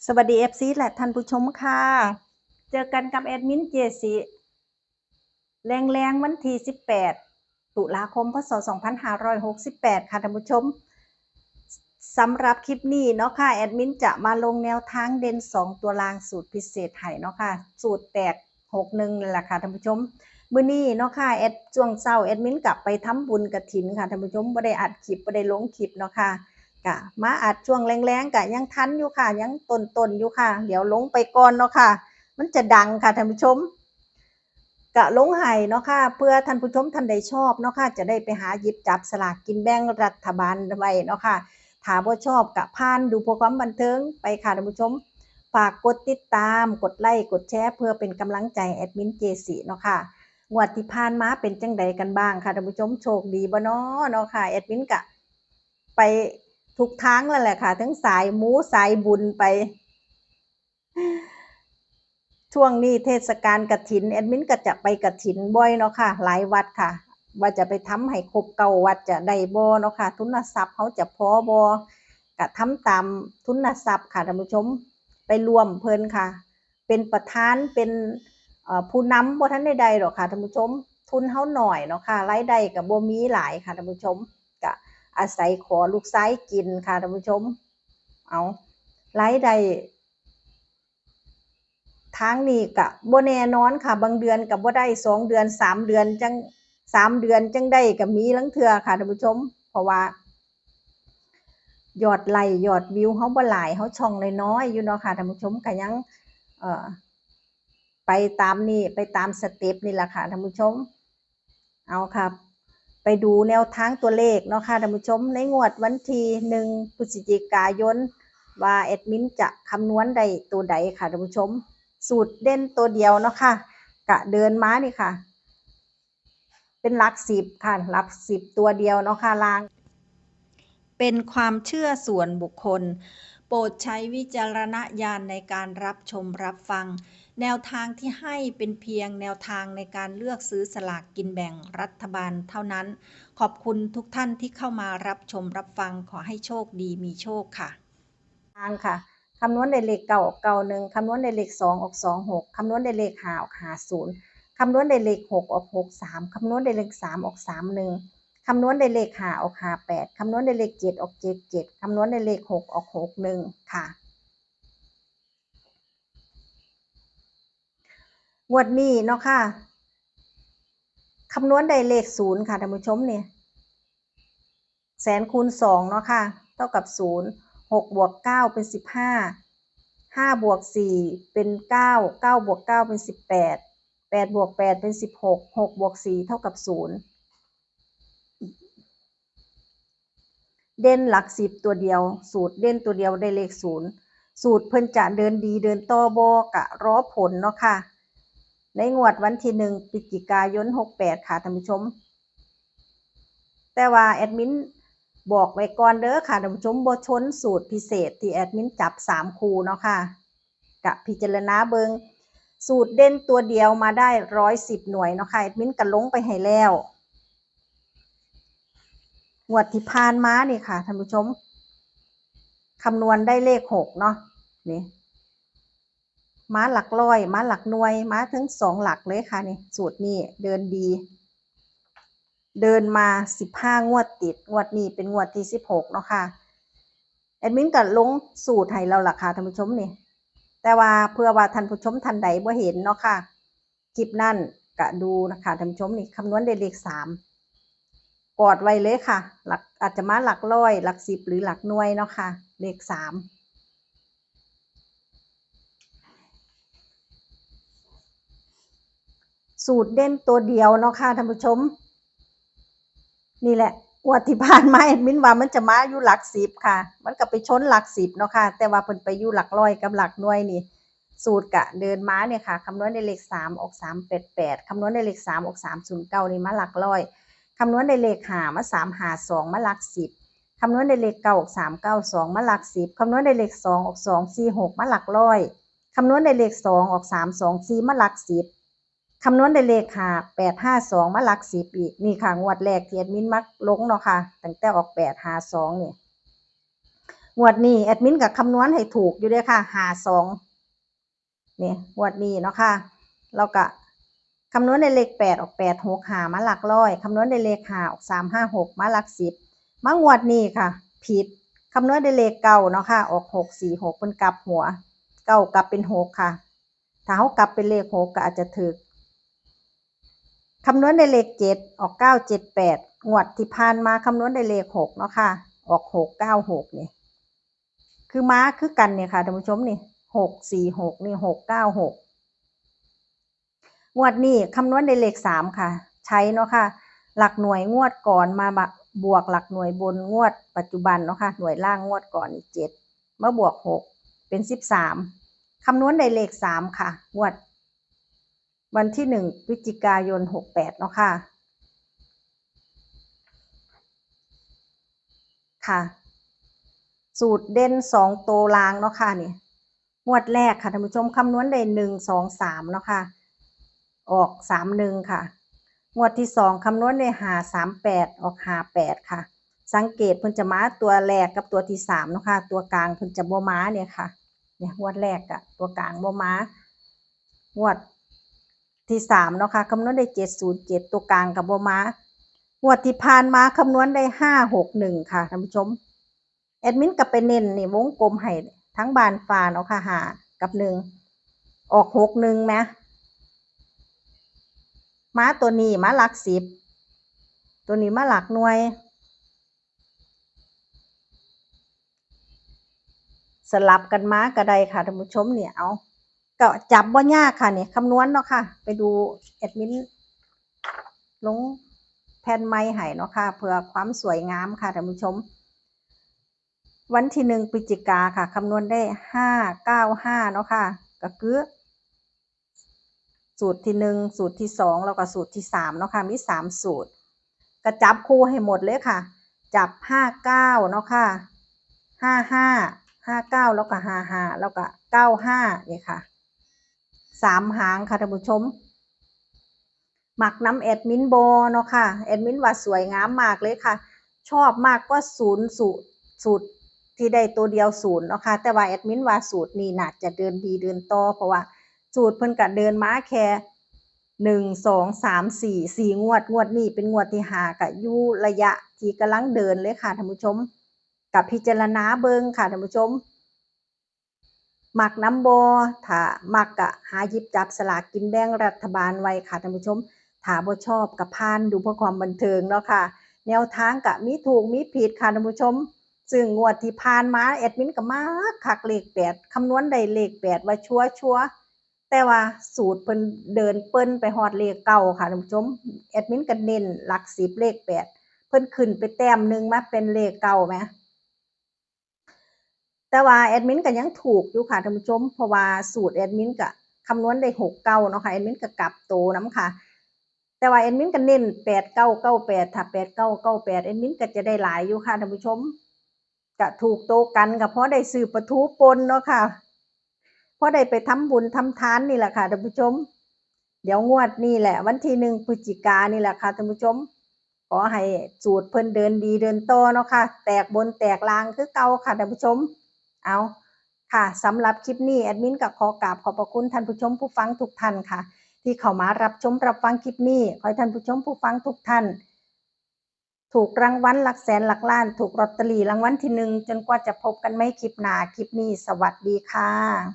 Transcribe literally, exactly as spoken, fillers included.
สวัสดี เอฟซี และท่านผู้ชมค่ะ เจอกันกับแอดมินเจสิ แลงๆวันที่สิบแปด ตุลาคม พ.ศ. สองพันห้าร้อยหกสิบแปด ค่ะท่านผู้ชม สำหรับคลิปนี้เนาะค่ะ แอดมินจะมาลงแนวทางเด่นสองตัวล่างสูตรพิเศษให้เนาะค่ะ สูตรแตก หกหนึ่ง นั่นแหละค่ะท่านผู้ชม มื้อนี้เนาะค่ะ แอด ช่วงเช้าแอดมินกลับไปทำบุญกฐินค่ะท่านผู้ชม บ่ได้อัดคลิป บ่ได้ลงคลิปเนาะค่ะ กะมาอัดช่วงแลงๆ กะยังทันอยู่ค่ะ ยังต้นๆ อยู่ค่ะ เดี๋ยวลงไปก่อนเนาะค่ะ มันจะดังค่ะท่านผู้ชม กะลงให้เนาะค่ะ เพื่อท่านผู้ชมท่านใดชอบเนาะค่ะ จะได้ไปหาหยิบจับสลากกินแบ่งรัฐบาลไว้เนาะค่ะ ถ้าบ่ชอบกะผ่าน ดูเพื่อความบันเทิงไปค่ะท่านผู้ชม ฝากกดติดตาม กดไลค์ กดแชร์ เพื่อเป็นกำลังใจแอดมินเจสิเนาะค่ะ งวดที่ผ่านมาเป็นจั่งใดกันบ้างค่ะท่านผู้ชม โชคดีบ่น้อเนาะค่ะ แอดมินกะไปทุกทางแล้วแหละค่ะ ทั้งสายมูสายบุญไป ช่วงนี้เทศกาลกฐิน แอดมินก็จะไปกฐินบ่อยเนาะค่ะ หลายวัดค่ะ ว่าจะไปทำให้ครบเก้าวัดจะได้บ่เนาะค่ะ ทุนทรัพย์เฮาจะพอบ่ ก็ทำตามทุนทรัพย์ค่ะท่านผู้ชม ไปร่วมเพิ่นค่ะ เป็นประธาน เป็น เอ่อ ผู้นำบ่ทันได้ได้ดอกค่ะท่านผู้ชม ทุนเฮาน้อยเนาะค่ะ รายได้ก็บ่มีหลายค่ะท่านผู้ชม ก็อาศัยขอลูกชายกินค่ะท่านผู้ชม เอา รายได้ ทางนี้ก็บ่แน่นอนค่ะ บางเดือนก็บ่ได้ สองเดือน สามเดือนจั่ง สามเดือนจั่งได้ก็มีลางเทื่อค่ะท่านผู้ชม เพราะว่า ยอดไลค์ยอดวิวเฮาบ่หลาย เฮาช่องน้อยๆ อยู่เนาะค่ะท่านผู้ชม ก็ยัง เอ่อ ไปตามนี้ ไปตามสเต็ปนี่ล่ะค่ะท่านผู้ชม เอาค่ะ ไปดูแนวทางตัวเลขเนาะค่ะท่านผู้ชม ในงวดวันที่หนึ่ง พฤศจิกายน ว่าแอดมินจะคำนวณได้ตัวใดค่ะท่านผู้ชม สูตรเด่นตัวเดียวเนาะค่ะ กะเดินมานี่ค่ะ เป็นหลักสิบค่ะ หลักสิบตัวเดียวเนาะค่ะ ล่าง เป็นความเชื่อส่วนบุคคล โปรดใช้วิจารณญาณในการรับชมรับฟัง แนวทางที่ให้เป็นเพียงแนวทางในการเลือกซื้อสลากกินแบ่งรัฐบาลเท่านั้น ขอบคุณทุกท่านที่เข้ามารับชมรับฟัง ขอให้โชคดีมีโชคค่ะ ทางค่ะ คำนวณได้เลขเก้าออกเก้าหนึ่ง คำนวณได้เลขสองออกสองหก คำนวณได้เลขห้าออกห้าศูนย์ คำนวณได้เลขหกออกหกสาม คำนวณได้เลขสามออกสามหนึ่ง คำนวณได้เลขห้าออกห้าแปด คำนวณได้เลขเจ็ดออกเจ็ดเจ็ด คำนวณได้เลขหกออกหกหนึ่งค่ะ งวดนี้เนาะค่ะ คำนวณได้เลขศูนย์ค่ะท่านผู้ชม นี่ แสนคูณสองเนาะค่ะ เท่ากับศูนย์ หกบวกเก้าเป็นสิบห้า ห้าบวกสี่เป็นเก้า เก้าบวกเก้าเป็นสิบแปด แปดบวกแปดเป็นสิบหก หกบวกสี่เท่ากับศูนย์ เด่นหลักสิบตัวเดียว สูตรเด่นตัวเดียวได้เลขศูนย์ สูตรเพิ่นจะเดินดีเดินต่อบ่กะรอผลเนาะค่ะ ในงวดวันที่หนึ่ง พฤศจิกายน หกแปด ค่ะท่านผู้ชม แต่ว่าแอดมินบอกไว้ก่อนเด้อค่ะท่านผู้ชม บ่ชนสูตรพิเศษที่แอดมินจับสามคู่เนาะค่ะ กะพิจารณาเบิ่ง สูตรเด่นตัวเดียวมาได้ร้อยสิบหน่วยเนาะค่ะ แอดมินก็ลงไปให้แล้ว งวดที่ผ่านมานี่ค่ะท่านผู้ชม คำนวณได้เลขหกเนาะ นี่ มาหลักร้อย มาหลักหน่วย มาทั้งสองหลักเลยค่ะ นี่ สูตรนี้เดินดี เดินมาสิบห้างวดติด งวดนี้เป็นงวดที่สิบหกเนาะค่ะ แอดมินก็ลงสูตรให้แล้วล่ะค่ะท่านผู้ชม นี่ แต่ว่าเพื่อว่าท่านผู้ชมท่านใดบ่เห็นเนาะค่ะ คลิปนั้นก็ดูนะคะท่านผู้ชม นี่ คำนวณได้เลขสาม กอดไว้เลยค่ะ หลัก อาจจะมาหลักร้อย หลักสิบ หรือหลักหน่วยเนาะค่ะ เลขสาม สูตรเด่นตัวเดียวเนาะค่ะท่านผู้ชม นี่แหละ งวดที่ผ่านมาแอดมินว่ามันจะมาอยู่หลักสิบค่ะ มันก็ไปชนหลักสิบเนาะค่ะ แต่ว่าเพิ่นไปอยู่หลักร้อยกับหลักหน่วย นี่ สูตรก็เดินมาเนี่ยค่ะ คำนวณได้เลขสามออกสามแปดแปด คำนวณได้เลขสามออกสามศูนย์เก้า นี่มาหลักร้อย คำนวณได้เลขห้ามาสามห้าสอง มาหลักสิบ คำนวณได้เลขเก้าออกสามเก้าสอง มาหลักสิบ คำนวณได้เลขสองออกสองสี่หก มาหลักร้อย คำนวณได้เลขสองออกสามสองสี่ มาหลักสิบ คำนวณได้เลขห้าแปดห้าสอง มาหลักสิบอีก นี่ค่ะ งวดแรกที่แอดมินมาลงเนาะค่ะ ตั้งแต่ออกแปดห้าสอง นี่ งวดนี้แอดมินก็คำนวณให้ถูกอยู่เด้อค่ะ ห้าสอง นี่งวดนี้เนาะค่ะ แล้วก็คำนวณได้เลขแปด ออกแปดหก ห้ามาหลักร้อย คำนวณได้เลขห้า ออกสามห้าหก มาหลักสิบ มางวดนี้ค่ะ ผิด คำนวณได้เลขเก้าเนาะค่ะ ออกหกสี่หก เพิ่นกลับหัว เก้ากลับเป็นหกค่ะ ถ้าเฮากลับเป็นเลขหกก็อาจจะถูก คำนวณได้เลขเจ็ด ออกเก้าเจ็ดแปด งวดที่ผ่านมาคำนวณได้เลขหกเนาะค่ะ ออกหกเก้าหก นี่ คือมาคือกันเนี่ยค่ะท่านผู้ชมนี่ หกสี่หก นี่ หกเก้าหก งวดนี้คำนวณได้เลขสามค่ะ ใช้เนาะค่ะ หลักหน่วยงวดก่อนมาบะ-, บวกหลักหน่วยบนงวดปัจจุบันเนาะค่ะ หน่วยล่างงวดก่อนนี่เจ็ด มาบวกหก เป็นสิบสาม คำนวณได้เลขสามค่ะ งวดวันที่หนึ่งพฤศจิกายนหกแปดเนาะค่ะ ค่ะ สูตรเด่นสองตัวล่างเนาะค่ะนี่ งวดแรกค่ะท่านผู้ชม คำนวณได้หนึ่งสองสามเนาะค่ะ ออกสามหนึ่งค่ะ งวดที่สองคำนวณได้ห้าสามแปด ออกห้าแปดค่ะ สังเกตเพิ่นจะมาตัวแรกกับตัวที่สามเนาะค่ะ ตัวกลางเพิ่นจะบ่มาเนี่ยค่ะ เนี่ยงวดแรกอะตัวกลางบ่มา งวดที่สามเนาะค่ะ คำนวณได้เจ็ดศูนย์เจ็ด ตัวกลางก็บ่มา งวดที่ผ่านมาคำนวณได้ห้าหกหนึ่งค่ะท่านผู้ชม แอดมินก็ไปเน้นนี่วงกลมให้ทั้งบานฟ้าเนาะค่ะ ห้ากับหนึ่ง ออกหกหนึ่งแหม มาตัวนี้มาหลักสิบ ตัวนี้มาหลักหน่วย สลับกันมาก็ได้ค่ะท่านผู้ชมเนี่ย เอา ก็จับบ่ยากค่ะเนี่ย คำนวณเนาะค่ะ ไปดูแอดมินลงแผ่นไม้ให้เนาะค่ะ เพื่อความสวยงามค่ะท่านผู้ชม วันที่หนึ่งพฤศจิกาค่ะ คำนวณได้ห้าเก้าห้าเนาะค่ะ ก็คือ สูตรที่หนึ่ง สูตรที่สอง แล้วก็สูตรที่สามเนาะค่ะ มีสามสูตร ก็จับคู่ให้หมดเลยค่ะ จับห้าเก้าเนาะค่ะ ห้าห้า ห้าเก้า แล้วก็ห้าห้า แล้วก็เก้าห้า นี่ค่ะ สามหางค่ะท่านผู้ชม มักนำแอดมินบ่เนาะค่ะ แอดมินว่าสวยงามมากเลยค่ะ ชอบมากกว่าศูนย์ สูตร สูตรที่ได้ตัวเดียวศูนย์เนาะค่ะ แต่ว่าแอดมินว่าสูตรนี้น่าจะเดินดีเดินต่อ เพราะว่าสูตรเพิ่นก็เดินมาแค่หนึ่ง สอง สาม สี่ สี่งวด งวดนี้เป็นงวดที่ห้า ก็อยู่ระยะที่กำลังเดินเลยค่ะท่านผู้ชม ก็พิจารณาเบิ่งค่ะท่านผู้ชม มักนำบ่ ถ้ามักก็หาหยิบจับสลากกินแบ่งรัฐบาลไว้ค่ะท่านผู้ชม ถ้าบ่ชอบก็ผ่านดูเพื่อความบันเทิงเนาะค่ะ แนวทางก็มีถูกมีผิดค่ะท่านผู้ชม ซึ่งงวดที่ผ่านมาแอดมินก็มักคักเลขแปด คำนวณได้เลขแปดว่าชัวร์ๆ แต่ว่าสูตรเพิ่นเดินเปิ้นไปฮอดเลขเก้าค่ะท่านผู้ชม แอดมินก็เน้นหลักสิบเลขแปด เพิ่นขึ้นไปแต้มหนึ่งมาเป็นเลขเก้าแหม แต่ว่าแอดมินก็ยังถูกอยู่ค่ะท่านผู้ชม เพราะว่าสูตรแอดมินก็คำนวณได้หกเก้าเนาะค่ะ แอดมินก็กลับโตนำค่ะ แต่ว่าแอดมินก็เน้นแปดเก้าเก้าแปด ถ้าแปดเก้าเก้าแปด แอดมินก็จะได้หลายอยู่ค่ะท่านผู้ชม ก็ถูกโตกันก็พอได้ซื้อปลาทูป่นเนาะค่ะ พอได้ไปทำบุญทำทานนี่แหละค่ะท่านผู้ชม เดี๋ยวงวดนี่แหละ วันที่หนึ่งพฤศจิกานี่แหละค่ะท่านผู้ชม ขอให้สูตรเพิ่นเดินดีเดินต่อเนาะค่ะ แตกบนแตกล่างคือเก่าค่ะท่านผู้ชม เอาค่ะ สำหรับคลิปนี้แอดมินก็ขอกราบขอบพระคุณท่านผู้ชมผู้ฟังทุกท่านค่ะ ที่เข้ามารับชมรับฟังคลิปนี้ ขอให้ท่านผู้ชมผู้ฟังทุกท่าน ถูกรางวัลหลักแสนหลักล้าน ถูกลอตเตอรี่รางวัลที่หนึ่ง จนกว่าจะพบกันใหม่คลิปหน้า คลิปนี้สวัสดีค่ะ